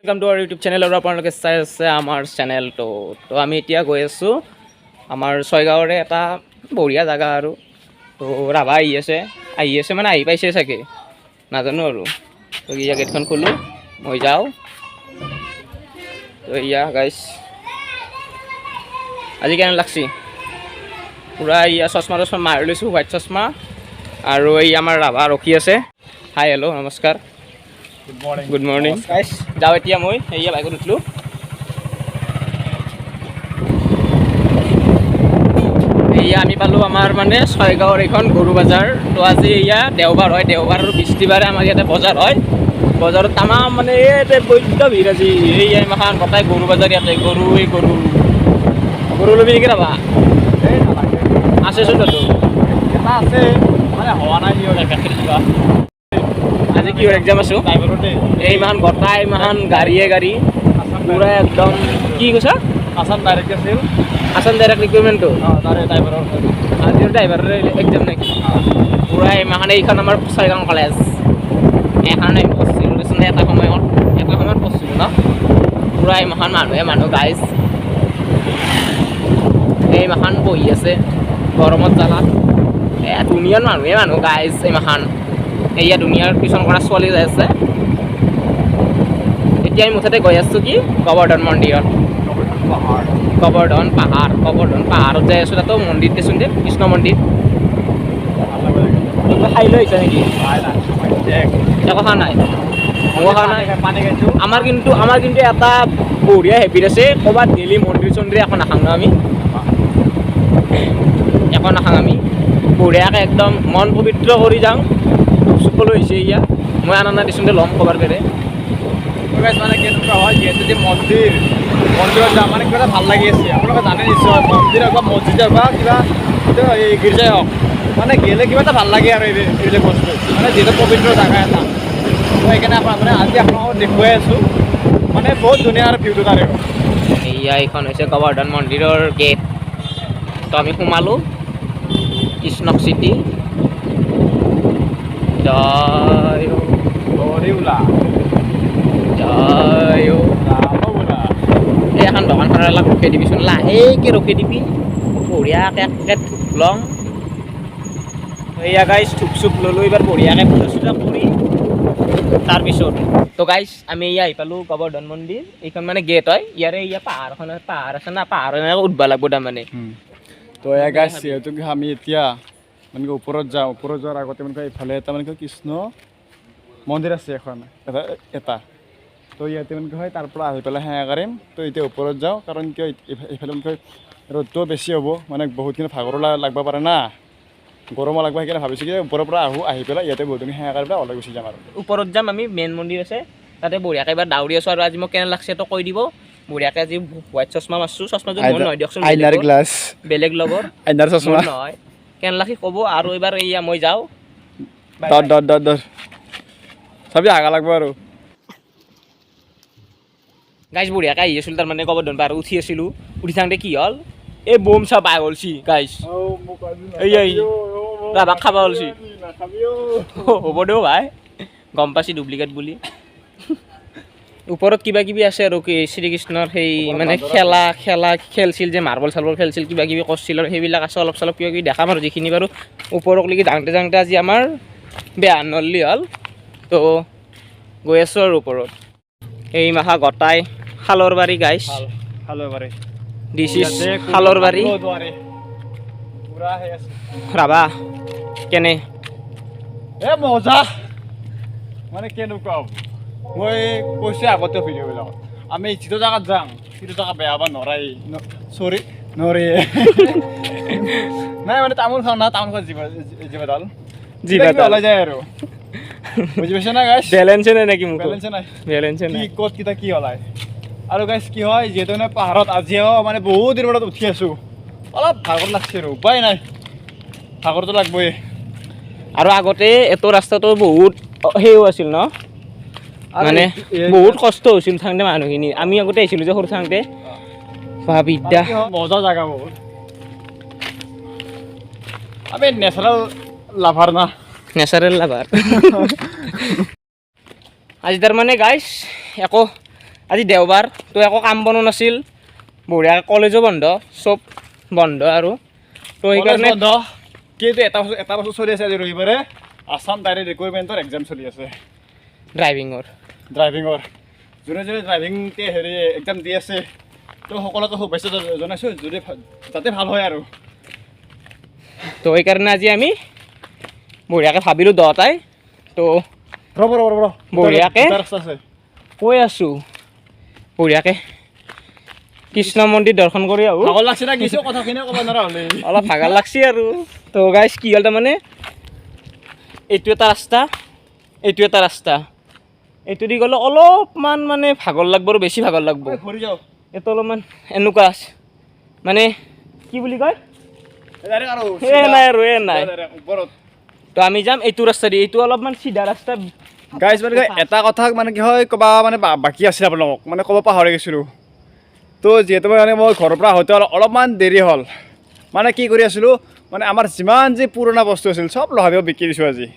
Welcome to our YouTube channel আৰু আপোনালোকে চাই আছে আমাৰ চেনেলটো। তো আমি এতিয়া গৈ আছোঁ আমাৰ ছয়গাঁৱৰে এটা বঢ়িয়া জেগা আৰু। তো ৰাভা আহি আছে, আহি আছে মানে আহি পাইছে চাগে, নাজানো আৰু। তো ইয়া গেটখন খোলোঁ, মই যাওঁ। তো ইয়া গাইছ, আজি কেনে লাগছি? পূৰা ইয়া চশমা তশমা মাৰি লৈছোঁ, হোৱাইট চশমা। আৰু এই আমাৰ ৰাভা ৰখি আছে। হাই, হেল্ল', নমস্কাৰ। Good morning. Good morning. যাওঁ এতিয়া মই, এইয়া বাইকত উঠলোঁ। এইয়া আমি পালোঁ আমাৰ মানে ছয়গাঁৱৰ এইখন গৰু বজাৰ। তো আজি এয়া দেওবাৰ হয়, দেওবাৰ আৰু বৃহস্পতিবাৰে আমাৰ ইয়াতে বজাৰ হয়। বজাৰত তামাম মানে ইয়াতে বৈদ্য ভিৰ আজি। এই মাখান গোটাই গৰু বজাৰ ইয়াতে, গৰুৱে গৰু। গৰু ল'বি নেকি ৰাভা? এই নালাগে। আছেচোন তাতো। এটা আছে, মানে হোৱা নাই দিয়ক গাখীৰ কিবা। আজি কিহৰ এক্সাম আছো? ড্ৰাইভাৰতে। এই মাহান গোটাই মাহান গাড়ীয়ে গাড়ী পুৰা একদম। কি কৈছা? আছাম ডাইৰেক্ট আছিল। আছাম ডাইৰেক্ট ৰিক্ৰুইটমেণ্টটো। অঁ, তাৰে ড্ৰাইভাৰৰ। আজিৰ ড্ৰাইভাৰৰ এক্সাম নেকি? পুৰা এই মাহানে। এইখন আমাৰ ছয়গাঁও কলেজ। এইখনে পঢ়িছিলোঁ দেচোন এটা সময়ত, এটা সময়ত পঢ়িছিলোঁ ন। পুৰা এই মাহান মানুহে মানুহ গাইজ। এই মাখান বহি আছে গৰমত জ্বালাত। এ দুনিয়াৰ মানুহে মানুহ গাইজ এই মাখান। এয়া দুনিয়াৰ টিউশ্যন কৰা ছোৱালী যাই আছে। এতিয়া আমি মুঠতে গৈ আছোঁ কি গোবৰ্ধন মন্দিৰত। পাহাৰ। গোবৰ্ধন পাহাৰ, গোবৰ্ধন পাহাৰত যাই আছোঁ। তাতো মন্দিৰ দেচোন দে, কৃষ্ণ মন্দিৰ। ভাল লাগিব। কিবা খাই লৈ আহিছা নেকি? নাই নাই। একো খোৱা নাই, ময়ো খোৱা নাই। পানী খাইছোঁ। আমাৰ কিন্তু এটা বঢ়িয়া হেবিট আছে, ক'ৰবাত গেলি মন্দিৰ চন্দিৰ একো নাখাং ন আমি, একো নাখাং আমি। বঢ়িয়াকৈ একদম মন পবিত্ৰ কৰি যাওঁ। ধূপ চুপ লৈ আহিছে ইয়া, মই আনা নাই দেচোন দে, ল'ম ক'বাৰ পেৰে। মানে কেনেকুৱা হয়, যিহেতু যে মন্দিৰত যাম, মানে কিবা এটা ভাল লাগি আছে। আপোনালোকে জানে নিশ্চয়, মন্দিৰ হওক বা মছজিদ হওক বা কিবা এইটো এই গীৰ্জাই হওক, মানে গেলে কিবা এটা ভাল লাগে আৰু এইবিলাক বস্তু মানে যিহেতু পবিত্ৰ জাগা এটা। তো সেইকাৰণে আপোনাৰ মানে আজি আপোনালোকক দেখুৱাই আছোঁ, মানে বহুত ধুনীয়া আৰু ভিউটো তাৰে। এয়া এইখন হৈছে গোবৰ্ধন মন্দিৰৰ গেট। তো আমি সোমালোঁ। কৃষ্ণক চিটি জয় হো। হৰি বোলা। জয় হো। ৰাম বোলা। এই এখন দোকানখনৰ অলপ ৰখি দিবিচোন, লাহেকৈ ৰখি দিবি। বঢ়িয়াকৈ একে ধূপ লওঁ। এয়া গাইজ, ধূপ চুপ ল'লোঁ। এইবাৰ বঢ়িয়াকৈ পূজা চূজা কৰি তাৰপিছত। তো গাইজ, আমি এয়া আহি পালোঁ গোবৰ্ধন মন্দিৰ। এইখন মানে গেট হয় ইয়াৰে। ইয়াৰ পাহাৰখন, পাহাৰ আছে না, পাহাৰ এনেকৈ উঠবা লাগব তাৰমানে। তো এয়া গাইজ, যিহেতু কি আমি এতিয়া মানে কি ওপৰত যাওঁ, ওপৰত যোৱাৰ আগতে মানে কি এইফালে এটা মানে কি কৃষ্ণ মন্দিৰ আছে এখন এটা এটা। তো ইয়াতে মানে কি হয়, তাৰ পৰা আহি পেলাই সেৱা কৰিম। তো এতিয়া ওপৰত যাওঁ, কাৰণ কিয় এইফালে মানে কি হয়, ৰ'দটোও বেছি হ'ব, মানে বহুতখিনি ভাগৰো লাগব পাৰে না, গৰমো লাগব। সেইকাৰণে ভাবিছোঁ কি ওপৰৰ পৰা আহোঁ, আহি পেলাই ইয়াতে বহুতখিনি সেৱা কৰি পেলাই ওলাই গুচি যাম আৰু। ওপৰত যাম আমি, মেইন মন্দিৰ আছে তাতে। বঢ়িয়াকৈ এবাৰ দাউৰি আছোঁ আৰু আজি মোক কেনে লাগছে তো কৈ দিব। বঢ়িয়াকৈ আজি হোৱাইট চশমা মাৰছোঁ। চশমাযোৰ মোৰ নহয় দিয়কচোন, বেলেগৰ। গ্লাছ। বেলেগ লগৰ। আইনাৰ। মোৰ নহয়। কেনে লাগি ক'ব আৰু এইবাৰ এয়া মই যাওঁ। দৰ দৰ দৰ দৰ চাবি, আগা লাগব আৰু। গাইজ, বঢ়িয়াকৈ আহি আছিলোঁ তাৰমানে গোবৰ্ধন পাহাৰ উঠি আছিলোঁ। উঠি থাকোঁতে কি হ'ল, এই বোম চাপ আহি গ'লছি গাইজ। এই এই ৰাভাক খাব ওলছি। হ'ব দেও ভাই, গম পাইছি ডুপ্লিকেট বুলি। ওপৰত কিবা কিবি আছে আৰু কি শ্ৰীকৃষ্ণৰ সেই মানে খেলা খেলা খেলছিল যে, মাৰ্বল চাৰ্বল খেলছিল, কিবা কিবি কৰিছিল আৰু সেইবিলাক আছে অলপ চলপ কিবা কিবি দেখাম আৰু যিখিনি বাৰু ওপৰক লৈকে যাওঁতে যাওঁতে আজি আমাৰ বেয়া নল্লি হ'ল। তো গৈ আছোঁ আৰু ওপৰত। এই মাখা গোটাই শালৰবাৰী গাইছ। শালৰবাৰী। This is Shalarbari. পুৰা সেই আছে। ৰাভা, কেনে? এ মজা। মানে কেনেকুৱা হ'ব, মই কৈছোঁ আগতে ভিডিঅ'বিলাকত, আমি যিটো জেগাত যাওঁ সেইটো জেগা বেয়া হ'ব নৰাই, চৰি, নৰে নাই। মানে তামোল খাওঁ না, তামোল খোৱা জিভাডাল জিভাডাল। ওলাই যায় আৰু, বুজি পাইছে না গাইছ? বেলেঞ্চে নাই নেকি মোক? বেলেঞ্চে নাই। বেলেঞ্চে কি নাই। ক'ত কেইটা কি ওলায় আৰু গাইছ, কি হয়, যিহেতু মানে পাহাৰত আজিও মানে বহুত দিনৰ মূৰত উঠি আছোঁ, অলপ ভাগৰ লাগছে আৰু উপায় নাই, ভাগৰটো লাগবই। আৰু আগতে এইটো ৰাস্তাটো বহুত সেও আছিল ন? আৰু মানে বহুত কষ্ট হৈছিল থাকোঁতে মানুহখিনি। আমি আগতে আহিছিলোঁ যে সৰু থাকোঁতে, বা বিদ্যা। আৰু কি হয়, মজা জাগা বহুত। আমি নেচাৰেল লাভাৰ না। Natural lover. আজি তাৰমানে গাইছ একো আজি দেওবাৰ, তো একো কাম বনো নাছিল, বঢ়িয়াকৈ কলেজো বন্ধ, চব বন্ধ আৰু তো সেইকাৰণে বন্ধ। কিন্তু এটা বছৰ চলি আছে। আজি ৰবিবাৰে আছাম ডাইৰেক্ট ৰিক্ৰুইটমেণ্টৰ এক্সাম চলি আছে। ড্ৰাইভিঙৰ। ড্ৰাইভিঙৰ। যোনে যোনে ড্ৰাইভিং হেৰি এক্সাম দি আছে, তো সকলোকে শুভেচ্ছা জনাইছোঁ, যদি যাতে ভাল হয় আৰু। তো সেইকাৰণে আজি আমি বঢ়িয়াকৈ ভাবিলোঁ দহটাই তো ৰ'ব, ৰ'ব, ৰ'ব। বঢ়িয়াকে? দুটা ৰাস্তা আছে। কৈ আছোঁ, বঢ়িয়াকৈ কৃষ্ণ মন্দিৰ দৰ্শন কৰি আহোঁ। ভাগৰ লাগছে না কিছু, কথাখিনি ক'ব নোৱাৰা হ'লে। অলপ ভাগৰ লাগছি আৰু। তো গাইজ, কি হ'ল তাৰমানে, এইটো এটা ৰাস্তা, এইটো এটা ৰাস্তা। এইটো দি গ'লে অলপমান মানে ভাগৰ লাগব আৰু বেছি ভাগৰ লাগব। ঘূৰি যাওঁ। এইটো অলপমান এনেকুৱা আছে, মানে কি বুলি কয়, ডাইৰেক্ট আৰু এ নাই আৰু, এ নাই। ডাইৰেক্ট ওপৰত। তো আমি যাম এইটো ৰাস্তা দি, এইটো অলপমান চিধা ৰাস্তা। গাইজ, মানে কি হয়, এটা কথা মানে কি হয় ক'বা মানে বাকী আছিল, আপোনালোকক মানে ক'ব পাহৰি গৈছিলোঁ। তো যিহেতু মানে মই ঘৰৰ পৰা আহোঁতে অলপমান দেৰি হ'ল, মানে কি কৰি আছিলোঁ, মানে আমাৰ যিমান যি পুৰণা বস্তু আছিল চব লহাবিও বিকি দিছোঁ আজি।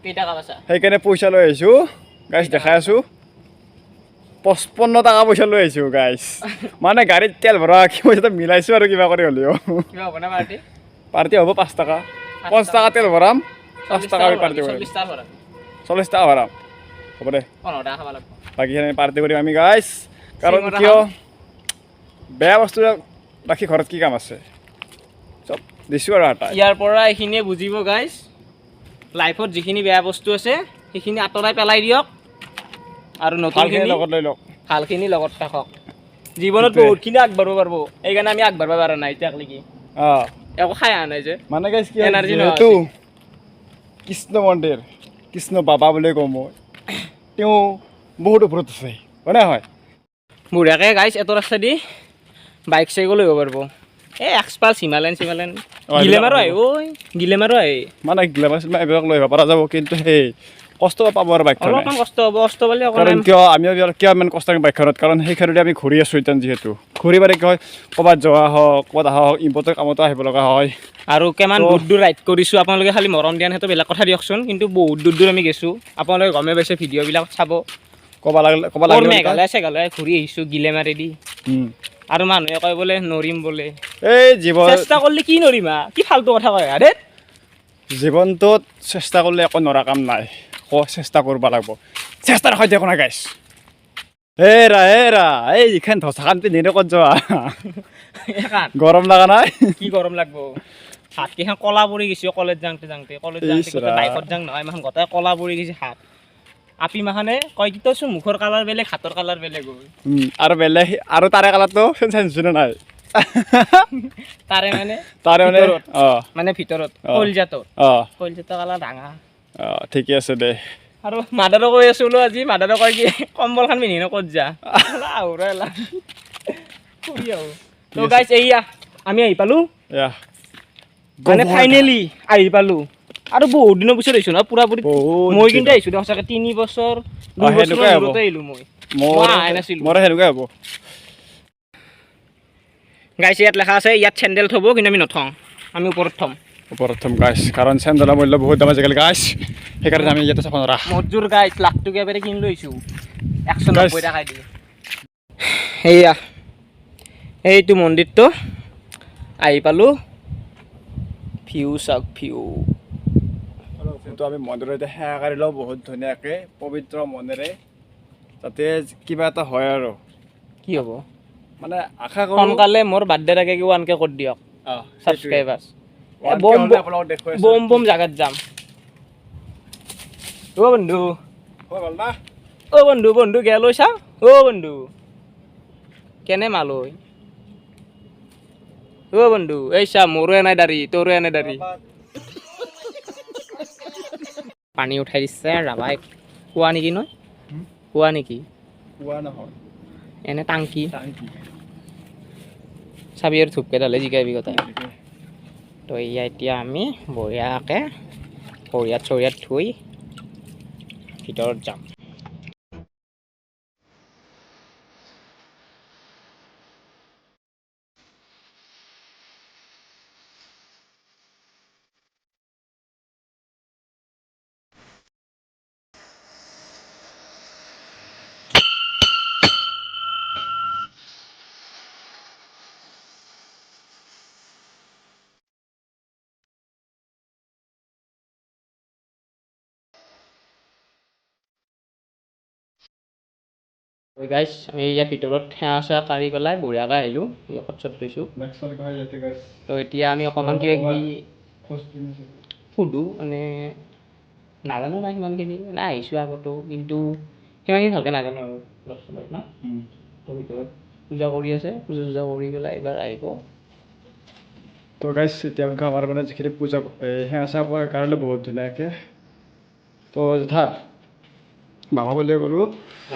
কেইটকা পাইছা? সেইকাৰণে পইচা লৈ আহিছোঁ গাইজ, দেখাই আছোঁ। 55 টকা পইচা লৈ আহিছোঁ গাইজ। মানে গাড়ীত তেল ভৰোৱা কি পইচাটো মিলাইছোঁ আৰু কিবা কৰি হ'লেও। কিবা হ'ব না পাৰ্টি? পাৰ্টি হ'ব 5 টকা। 5 টকা তেল ভৰাম, 5 টকা আমি পাৰ্টি কৰিম। 40 টকা ভৰাম। 40 টকা ভৰাম, হ'ব দে। 15 টকা খাব লাগিব। বাকীখিনি পাৰ্টি কৰিম আমি গাইজ। কাৰণ চিঙৰা কিয় খাম। বেয়া বস্তু ৰাখি ঘৰত কি কাম আছে? চব দিছোঁ আৰু আটাই। ইয়াৰ পৰা এইখিনিয়ে বুজিব গাইজ, লাইফত যিখিনি বেয়া বস্তু আছে সেইখিনি আঁতৰাই পেলাই দিয়ক আৰু ভালখিনি নতুনখিনি লগত লৈ লওক। ভালখিনি লগত ৰাখক। জীৱনত সেইটোৱে। বহুতখিনি আগবাঢ়িব পাৰিব। সেইকাৰণে আমি আগবাঢ়িব পৰা নাই এতিয়ালৈকে। একো খাই অহা নাই যে। মানে গাইজ কি হয়, Energy নোহোৱা। যিহেতু কৃষ্ণ মন্দিৰ, কৃষ্ণ বাবা বুলি কওঁ মই, তেওঁ বহুত ওপৰত আছে, হয় নাই হয়? বঢ়িয়াকৈ গাইজ, এইটো ৰাস্তা দি বাইক চাইকো লৈ আহিব পাৰিব। এই এক্সপালছ, হিমালয়ান চিমালয়ান, গিলেমাৰো এইবিলাক। আহে ঐ, গিলেমাৰো আহে। মানে গ্লেমাৰ চিলেমাৰ এইবিলাক লৈ আহিব পৰা যাব, কিন্তু সেই কষ্ট পাব আৰু বাইকখনে। অলপমান কষ্ট হ'ব, কষ্ট পালে কাৰণ অকণমান। কিয় আমিও কিয় ইমান কষ্ট কৰিম বাইকখনত? কাৰণ সেইখনতে আমি ঘূৰি আছোঁ এতিয়া। যিহেতু ঘূৰি মানে কি হয়, ক'ৰবাত যোৱা হওক, ক'ৰবাত অহা হওক, ইম্পৰ্টেণ্ট কামতো আহিব লগা হয়। আৰু কিমান তো দূৰ দূৰ ৰাইড কৰিছোঁ, আপোনালোকে খালি মৰম দিয়া, সেইটো বেলেগ কথা দিয়কচোন, কিন্তু বহুত দূৰ দূৰ আমি গেছোঁ, আপোনালোকে গমেই পাইছে, ভিডিঅ'বিলাক চাব। ক'ব লাগিলে ক'ব ক'ৰ লাগিলে। মেঘালয় চেঘালয় ঘূৰি আহিছোঁ গিলেমাৰেদি। আৰু মানুহে কয় বোলে নৰিম বোলে। এই জীৱন চেষ্টা কৰিলে কি নৰিম হা? কি ফাল্টু কথা কয় আৰে। জীৱনটোত চেষ্টা কৰিলে একো নৰা কাম নাই। চেষ্টা কৰিব লাগিব, চেষ্টাৰ সৈতে একো নাই গাইছ। হেৰা হেৰা, এই এইখন ধচাখন পিন্ধি ক'ত যোৱা? এখন গৰম লগা নাই? কি গৰম লাগব, হাতকেইখন কলা পৰি গৈছে কলেজ যাওঁতে যাওঁতে, কলেজ যাওঁতে। ইচ গোটেই ৰাম। বাইকত যাং নহয়, ইমান গোটেই কলা পৰি গৈছে হাত। আপি মাখানে কয় কি, তইচোন মুখৰ কালাৰ বেলেগ, হাতৰ কালাৰ বেলেগ হয়। আৰু বেলেগ আৰু তাৰে কালাৰটো চেঞ্জ হৈছে নাই? তাৰে মানে তাৰে মানে ভিতৰত। অঁ। মানে ভিতৰত কলিজাটোৰ কলিজাটোৰ কালাৰ ৰাঙা। অঁ, ঠিকে আছে দে। আৰু মাদাৰো কৈ আছো বোলো আজি, মাদাৰো কয় কি, কম্বলখন পিন্ধি নো ক'ত যা? আহো ৰ এলা, ফুৰি আহো। তো গাইছ, এইয়া আমি আহি পালো। এয়া মানে ফাইনেলি আহি পালো আৰু বহুত দিনৰ পিছত আহিছো নহয় পুৰাপুৰি। বহুত মই কিন্তু দিনৰ। আহিছো দে সঁচাকে 3 বছৰ, 2 বছৰৰ সেনেকুৱাই হ'ব। মূৰতে আহিলো মই। মোৰ মই অহাই নাছিলো। মোৰো সেনেকুৱাই হ'ব। গাইছ, ইয়াত লেখা আছে ইয়াত চেণ্ডেল থ'ব, কিন্তু আমি নথওঁ, আমি ওপৰত থ'ম। ওপৰত থ'ম গাইছ, কাৰণ চেণ্ডেলৰ মূল্য বহুত দাম আজিকালি গাইছ। সেইকাৰণে আমি ইয়াতে চাব নোৱাৰা। মোৰযোৰ গাইছ 1 লাখ টকীয়া বেৰে কিনি লৈ আহিছো 190 Guys. টকা দি। সেয়া এইটো মন্দিৰটো আহি পালোঁ। ভিউ চাওক, ভিউ। কিন্তু আমি মন্দিৰত এতিয়া সেৱা কৰি লওঁ বহুত ধুনীয়াকৈ পবিত্ৰ মনেৰে, যাতে কিবা এটা হয় আৰু। কি হ'ব? মানে আশা কৰোঁ। সোনকালে মোৰ বাৰ্থডেৰ আগে 1K কৰি দিয়ক ছাবস্ক্ৰাইবাৰ্ছ। 1K বম হ'লে আপোনালোকক দেখুৱাই আছোঁ। বম বম জাগাত যাম। অ' বন্ধু। হৈ গ'ল না? অ' বন্ধু, বন্ধু গেল চা। অ' বন্ধু, কেনে মাল ঐ? অ' বন্ধু, এই চা, মোৰো এনাই দাড়ি, তোৰো এনাই দাড়ি। পানী উঠাই দিছে ৰাবাই। কুঁৱা নেকি নহয়? কুঁৱা নেকি? কোৱা নহয়। এনে টাংকি। টাংকি। চাবি আৰু ধূপকেইডালে জিকাবি গোটাই। তো এয়া এতিয়া আমি বঢ়িয়াকৈ ভৰিয়াত চৰিয়াত ধুই ভিতৰত যাম। গাইছ, আমি ইয়াৰ ভিতৰত সেৱা চেৱা কাঢ়ি পেলাই বঢ়িয়াকৈ আহিলোঁ, ক'ত চত লৈছোঁ। তো এতিয়া আমি অকণমান কিবা কিবি সোধোঁ, মানে নাজানো না সিমানখিনি, মানে আহিছোঁ আগতেও কিন্তু সিমানখিনি ভালকৈ নাজানো আৰু অলপ চলপ না। তো ভিতৰত পূজা কৰি আছে, পূজা চূজা কৰি পেলাই এইবাৰ আহিব। তো গাইছ, এতিয়া আমাৰ মানে যিখিনি পূজা সেৱা চেৱা কৰাৰ কাৰণে বহুত ধুনীয়াকৈ। তো জেঠা, বাবা বুলিয়ে ক'লোঁ।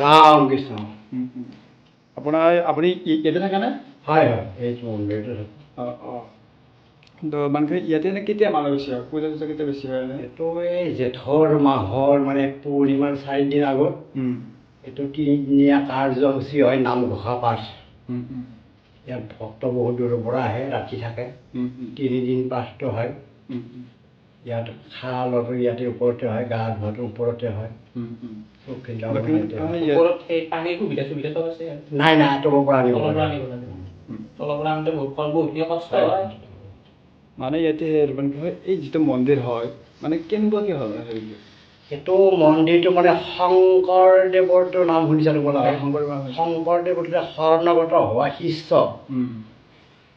ৰাম কৃষ্ণ। আপুনি ইয়াতে থাকেনে? হয় হয়, এইটো মন্দিৰতে থাকোঁ। অঁ অঁ তো মানে ইয়াতে এনে কেতিয়া মানুহ বেছি হয়, পূজা চূজা কেতিয়া বেছি হয় এনে? এইটো এই জেঠৰ মাহৰ মানে পূৰ্ণিমাৰ 4 দিন আগত এইটো তিনিদিনীয়া কাৰ্যসূচী হয়, নামঘোষা পাঠ। ইয়াত ভক্ত বহুত দূৰৰ পৰা আহে, ৰাতি থাকে, 3 দিন পাঠটো হয়। ইয়াত খোৱা লোৱাটো ইয়াতে ওপৰতে হয়, গা ধোৱাটো ওপৰতে হয়, চবখিনি তাৰমানে ইয়াতে হয়। ওপৰত সেই পানীৰ সুবিধা চুবিধা চব আছে? নাই নাই, তলৰ পৰা আনিব তলৰ পৰা লাগে। আনিব লাগে। তলৰ পৰা আনোতে বহুতখিনি কষ্ট হয়। মানে ইয়াতে মানে কি হয়, এই যিটো মন্দিৰ হয়, মানে কেনেকুৱাকে হয় মানে হেৰিটো? এইটো মন্দিৰটো মানে শংকৰদেৱৰটো নাম শুনিছা তোমালোকে? শংকৰদেৱৰ নাম শুনিছোঁ। শংকৰদেৱৰ শৰণাগত হোৱা শিষ্য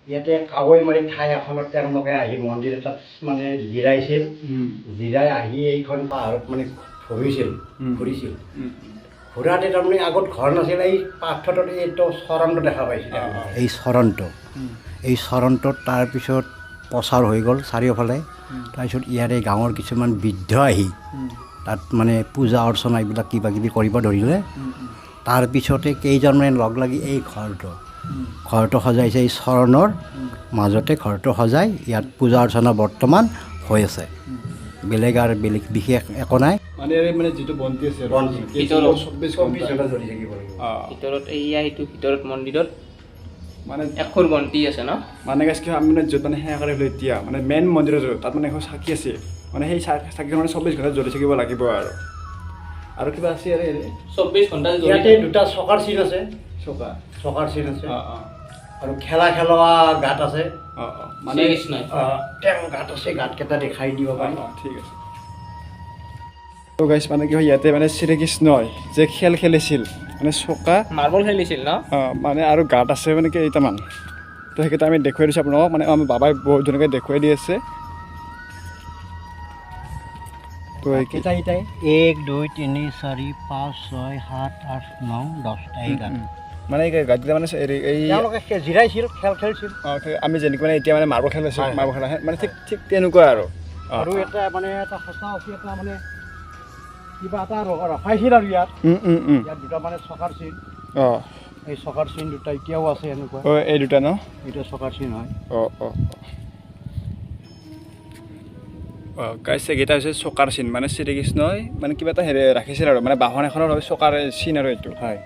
ইয়াতে কাৱৈমাৰী ঠাই এখনত তেওঁলোকে আহি মন্দিৰ এটাত মানে জিৰাইছিল। জিৰাই আহি এইখন পাহাৰত মানে ঘূৰিছিল। ঘূৰিছিল। ঘূৰাতে তাৰমানে আগত ঘৰ নাছিল, এই পাথৰটোত এইটো চৰণটো দেখা পাইছিল। এই চৰণটো, এই চৰণটোত তাৰপিছত প্ৰচাৰ হৈ গ'ল চাৰিওফালে। তাৰপিছত ইয়াৰে গাঁৱৰ কিছুমান বৃদ্ধ আহি তাত মানে পূজা অৰ্চনা এইবিলাক কিবা কিবি কৰিব ধৰিলে। তাৰপিছতে কেইজনমানে লগ লাগি এই ঘৰটো সজাইছে। এই চৰণৰ মাজতে ঘৰটো সজাই ইয়াত পূজা অৰ্চনা বৰ্তমান হৈ আছে। বেলেগ আৰু বেলেগ বিশেষ একো নাই। মানে ইয়াৰে মানে যিটো বন্তি আছে আৰু, বন্তি। ভিতৰত। 24 24 ঘণ্টা ঘণ্টা জ্বলি থাকিব লাগিব। ভিতৰত এইয়া সেইটো ভিতৰত মন্দিৰত মানে এশৰ বন্তি আছে ন? মানে গাইছ, কি হয়, আমি মানে য'ত মানে সেৱা কৰিলোঁ এতিয়া, মানে মেইন মন্দিৰত য'ত, তাত মানে এখন চাকি আছে, মানে সেই চাকিখন মানে 24 ঘণ্টা জ্বলি থাকিব লাগিব। আৰু কিবা আছে ইয়াৰে হেৰি? 24 ঘণ্টা জ্বলি ইয়াতে দুটা চকাৰ চিন আছে। চকা? চকাৰ চিন আছে। অঁ অঁ আৰু খেলা খেলোৱা গাঁত আছে। অঁ অঁ মানে শ্ৰীকৃষ্ণই তেওঁ গাঁত আছে, গাঁতকেইটা দেখাই দিব পাৰি। অঁ, ঠিক আছে। তো গাইছ, মানে কি হয়, ইয়াতে মানে শ্ৰীকৃষ্ণই যে খেল খেলিছিল, মানে চকা মাৰ্বল খেলিছিল ন? অঁ, মানে আৰু গাঁত আছে মানে কেইটামান। তো সেইকেইটা আমি দেখুৱাই দিছোঁ আপোনালোকক, মানে আমাৰ বাবাই বহুত ধুনীয়াকৈ দেখুৱাই দি আছে। তো এই কেইটা কেইটাই 1, 2, 3, 4, 5, 6, 7, 8, 9, 10টা এই গাঁত। মানে এই গাঁতকেইটা মানে হেৰি এই তেওঁলোকে জিৰাইছিল, খেল খেলিছিল। অঁ, আমি যেনেকৈ মানে এতিয়া মানে মাৰ্বল খেল আছোঁ, হয়। মাৰ্বল খেলা মানে ঠিক ঠিক তেনেকুৱা আৰু। আৰু এটা মানে এটা সঁচা সঁচি এটা মানে কিবা এটা ৰখাইছিল আৰু ইয়াত উম, উম, উম। ইয়াত দুটা মানে চকাৰ চিন। এই চকাৰ চিন দুটা এতিয়াও আছে এনেকুৱা। অঁ, এই দুটা ন? এইটো চকাৰ চিন হয়। অঁ অঁ অঁ গাইছ, এইকেইটা হৈছে চকাৰ চিন, মানে শ্ৰীকৃষ্ণই মানে কিবা এটা হেৰি ৰাখিছিল আৰু মানে বাহন এখনৰ হয় চকাৰ চিন আৰু এইটো। হয়।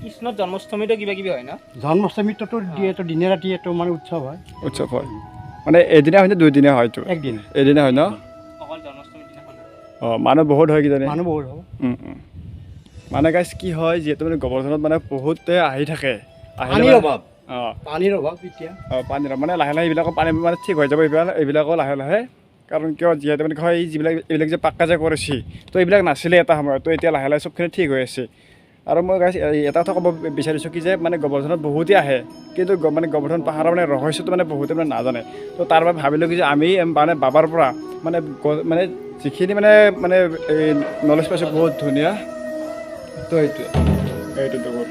কৃষ্ণৰ জন্মাষ্টমীতো কিবা কিবি হয় ন? জন্মাষ্টমীটোতো দিয়ে, এইটো দিনে ৰাতি এইটো মানে উৎসৱ হয়। উৎসৱ হয় মানে এদিনা হয় নে দুদিনা হয় এইটো? একদিন। এদিনা হয় ন? অকল জন্মাষ্টমীৰ দিনাখন? অঁ, মানুহ বহুত হয় কিজানি? মানুহ বহুত হ'ব। মানে গাইছ, কি হয়, যিহেতু মানে গোবৰ্ধনত মানে বহুতে আহি থাকে, আহিলে পানীৰ অভাৱ। পানীৰ অভাৱ এতিয়া। অঁ, পানীৰ অভাৱ। মানে লাহে লাহে এইবিলাকৰ পানী মানে ঠিক হৈ যাব, এইবিলাকো লাহে লাহে। কাৰণ কিয়, যিহেতু মানে হয়, এই যিবিলাক এইবিলাক যে পাক্কা যে কৰিছে, তো এইবিলাক নাছিলে এটা সময়ত, তো এতিয়া লাহে লাহে চবখিনি ঠিক হৈ আছে। আৰু মই গাইছ এটা কথা ক'ব বিচাৰিছোঁ কি যে মানে গোবৰ্ধনত বহুতেই আহে, কিন্তু মানে গোবৰ্ধন পাহাৰৰ মানে ৰহস্যটো মানে বহুতে মানে নাজানে। তো তাৰ বাবে ভাবিলোঁ কি যে আমি মানে বাবাৰ পৰা মানে মানে যিখিনি মানে মানে এই নলেজ পাইছোঁ, বহুত ধুনীয়া। তো এইটোৱে এইটো বহুত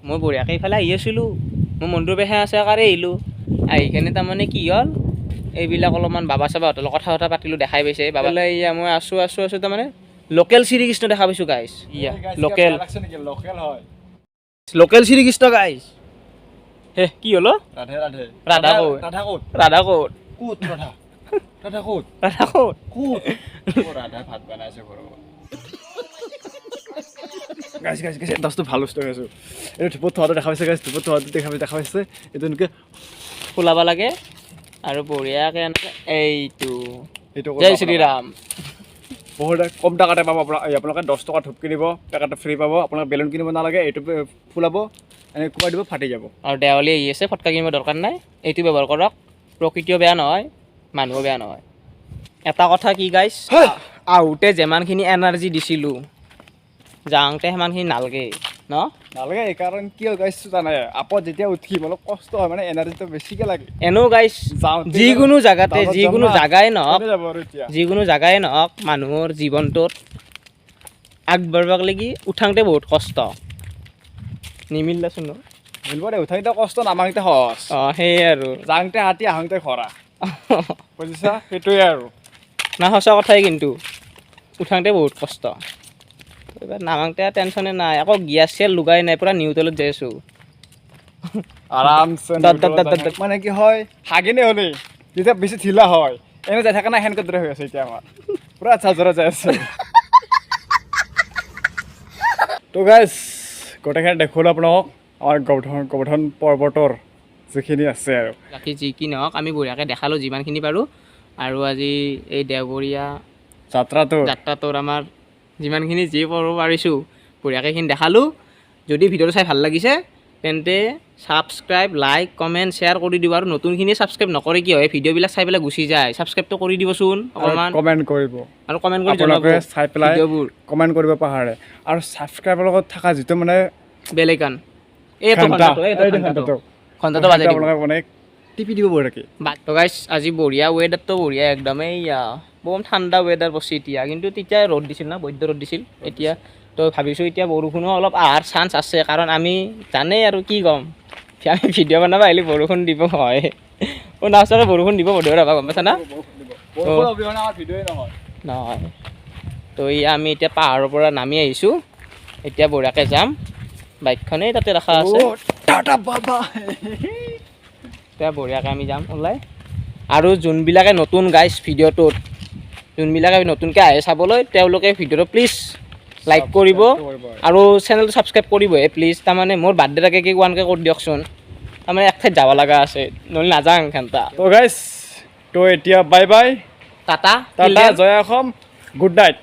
মই বঢ়িয়াকৈ এইফালে আহি আছিলোঁ, মই মন্দিৰৰ পৰা সেৱা চেৱা কাঢ়ি আহিলোঁ। আহি কেনে তাৰমানে কি হ'ল, এইবিলাক অলপমান বাবা চাবাহঁতৰ লগত কথা চথা পাতিলোঁ, দেখাই পাইছে বাবা। এয়া মই আছোঁ আছোঁ আছোঁ, তাৰমানে লোকেল শ্ৰীকৃষ্ণ দেখা পাইছোঁ গাইছ। ইয়া লোকেল লোকেল হয়। লোকেল শ্ৰীকৃষ্ণ গাইছ। হে, কি হ'ল অ'? ৰাধে ৰাধে। ৰাধা ক'ত? ৰাধা ক'ত? ৰাধা ক'ত? ক'ত ৰাধা? ৰাধা ক'ত? ৰাধা ক'ত? ক'ত ৰাধা? ভাত বনাইছে ঘৰত। গাইছ গাইছ গাইছ, এটা বস্তু ভাল বস্তু খাইছোঁ। এইটো ধূপত থোৱাটো দেখা পাইছে গাইছ, ধূপত থোৱাটো দেখা পাইছে। এইটো এনেকৈ খোলাব লাগে আৰু বঢ়িয়াকৈ এনেকৈ এইটো এইটো জয় শ্ৰীৰাম। বহুত কম টকাতে পাব। আপোনালোকে 10 টকা ধূপ কিনিব, পেকেট ফ্ৰী পাব। আপোনালোকে বেলুন কিনিব নালাগে, এইটো ফুলাব, এনেকৈ কোবাই দিব, ফাটি যাব। আৰু দেৱালী আহি আছে, ফটকা কিনিব দৰকাৰ নাই, এইটো ব্যৱহাৰ কৰক। প্ৰকৃতিও বেয়া নহয়, মানুহো বেয়া নহয়। এটা কথা কি গাইছ, আহোঁতে যিমানখিনি এনাৰ্জি দিছিলোঁ, যাওঁতে সিমানখিনি নালগে ন? নালাগে। কাৰণ কিয় গাইছ জানে, আপত যেতিয়া উঠিম অলপ কষ্ট হয়, মানে এনাৰ্জিটো বেছিকৈ লাগে। এনেও গাইছ, যাওঁতে যিকোনো জাগাতে, ডাউনত যাম যিকোনো না, জাগাই নহওক, কোনে যাব আৰু এতিয়া। যিকোনো জাগাই নহওক, মানুহৰ জীৱনটোত আগবাঢ়িবাক লাগি উঠাওঁতে বহুত কষ্ট। নিমিলিলাচোন ন? মিলব দে। উঠাইতে কষ্ট, নামাংতে সহজ। অঁ, সেয়ে আৰু। যাওঁতে হাতী, আহোঁতে খৰা, বুজিছা? সেইটোৱে আৰু। না, সঁচা কথাই কিন্তু, উঠাওঁতে বহুত কষ্ট, এইবাৰ নামাংতে টেনশ্যনে নাই। আকৌ গিয়াৰ চিয়াৰ লগাই নাই, পূৰা নিউট্ৰেলত যাই আছোঁ। আৰামছে। দত, দত, দত, দত, দত। মানে কি হয়, হাগিনে হ'লে যেতিয়া বেছি ঢিলা হয়, এনে যাই থকা নাই, সেনেকুৱা দৰে হৈ আছে এতিয়া। আমাৰ পুৰা চাৰ্জৰা যাই আছে। তো গাইজ, গোটেইখিনি দেখুৱালোঁ আপোনালোকক আমাৰ গোবৰ্ধন পৰ্বতৰ যিখিনি আছে আৰু। বাকী যি কি নহওক, আমি বঢ়িয়াকৈ দেখালোঁ যিমানখিনি পাৰোঁ। আৰু আজি এই দেওবৰীয়া যাত্ৰাটো যাত্ৰাটোৰ আমাৰ যিমানখিনি যি কৰিব পাৰিছোঁ, বঢ়িয়াকৈ এইখিনি দেখালোঁ। যদি ভিডিঅ'টো চাই ভাল লাগিছে, তেন্তে ছাবস্ক্ৰাইব, লাইক, কমেণ্ট, শ্বেয়াৰ কৰি দিব। আৰু নতুনখিনিয়ে ছাবস্ক্ৰাইব নকৰে, কি হয়, ভিডিঅ'বিলাক চাই পেলাই গুচি যায়। ছাবস্ক্ৰাইবটো কৰি দিবচোন অকণমান। কমেণ্ট কৰিব। আৰু কমেণ্ট কৰি জনাব আপোনালোকে চাই পেলাই ভিডিঅ'বোৰ। কমেণ্ট কৰিব পাহৰে। আৰু ছাবস্ক্ৰাইবৰ লগত থকা যিটো মানে বেল আইকন, এইটো ঘণ্টা, ঘণ্টাটো, এইটো এইটো ঘণ্টাটো, ঘণ্টাটো ঘণ্টাটো বাজাই দিব। আপোনালোকে মানে টিপি দিব বঢ়িয়াকৈ। তো গাইছ, আজি বঢ়িয়া ৱেডাৰটো, বঢ়িয়া একদম। এইয়া বহুত ঠাণ্ডা ৱেডাৰ পৰিছে এতিয়া। কিন্তু তেতিয়া ৰ'দ দিছিল না, বৈদ্য ৰ'দ দিছিল। এতিয়া তো ভাবিছোঁ এতিয়া বৰষুণো অলপ অহাৰ চান্স আছে, কাৰণ আমি জানেই আৰু কি ক'ম, আমি ভিডিঅ' বনাব আহিলে বৰষুণ দিব হয়। অ' নাচৰে বৰষুণ দিব বঢ়িয়া ৰ'বা, গম পাইছা না? বৰষুণ অবিহনে আমাৰ ভিডিঅ'ই নহয়। নহয়। তো এয়া আমি এতিয়া পাহাৰৰ পৰা নামি আহিছোঁ। এতিয়া বঢ়িয়াকৈ যাম। বাইকখনেই তাতে ৰখা আছে। অ' টাটা বাবা। এতিয়া বঢ়িয়াকৈ আমি যাম ওলাই। আৰু যোনবিলাকে নতুন গাইছ, ভিডিঅ'টোত যোনবিলাকে নতুনকৈ আহে চাবলৈ, তেওঁলোকে ভিডিঅ'টো প্লিজ লাইক কৰিব আৰু চেনেলটো ছাবস্ক্ৰাইব কৰিবহে প্লিজ। তাৰমানে মোৰ বাৰ্থডে আগে 1K কৰি দিয়কচোন। তাৰমানে এক ঠাইত যাব লগা আছে, নহ'লে নাযাওঁ ঘণ্টা। তো গাইছ, তো এতিয়া বাই বাই। টাটা। টাটা, জয় অসম, গুড নাইট।